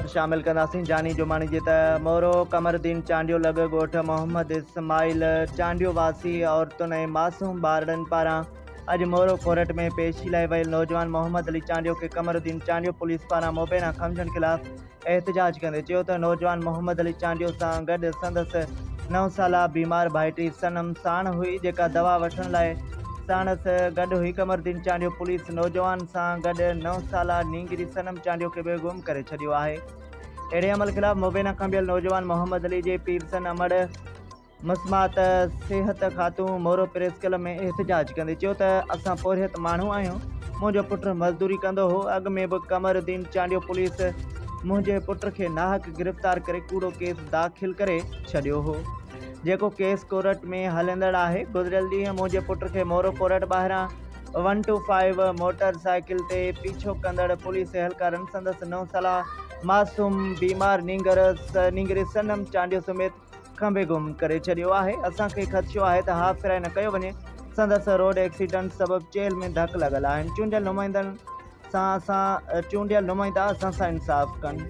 Report شامل ڪنداسين جاني جماڻي جي ته مورو قمرالدين چانڊيو لڳ ڳوٺ محمد اسماعيل چانڊيو واسي عورتن ۽ معصوم ٻارڙن پاران اڄ مورو ڪورٽ ۾ پيشي لاء ويل نوجوان محمد علي چانڊيو کي قمرالدين چانڊيو پوليس پاران مبينا کنڀجڻ خلاف احتجاج ڪندي چيو ته نوجوان محمد علي چانڊيو سان گڏ سندس نو سالا بيمار ڀائٽي صنم ساڻ هئي جيڪا دوا وٺڻ لاء ساڻس گڏ هئي. قمرالدين چانڊيو پوليس نوجوان سان گڏ نو سالا نينگري صنم چانڊيو کي به گم ڪري ڇڏيو آهي. اهڙي عمل خلاف مبينا کنڀيل نوجوان محمد علي جي پيرسن امڙ مسمات صحت خاتون مورو پريس ڪلب ۾ احتجاج ڪندي چيو ته اسان پورهيت ماڻهو آهيون منهنجو پٽ مزدوري ڪندو هو اڳ ۾ به قمر الدين چانڊيو پوليس منهنجي پٽ کي ناحق گرفتار ڪري ڪوڙو ڪيس داخل ڪري ڇڏيو هو جيڪو ڪيس ڪورٽ ۾ هلندڙ آهي گذريل ڏينهن منهنجي پٽ کي مورو ڪورٽ ٻاهران one two five motorcycle تي پيڇو ڪندڙ پوليس اهلڪارن سندس نو سالا معصوم بيمار نينگر نينگري صنم چانڊيو سميت کنڀي گم ڪري ڇڏيو آهي، اسان کي خدشو آهي ته هاف فرائي نه ڪيو وڃي، سندس روڊ ايڪسيڊنٽ سبب چيلهه ۾ ڌڪ لڳل آهن، چونڊيل نمائندن سان اسان چونڊيل نمائندا اسان سان انصاف ڪن.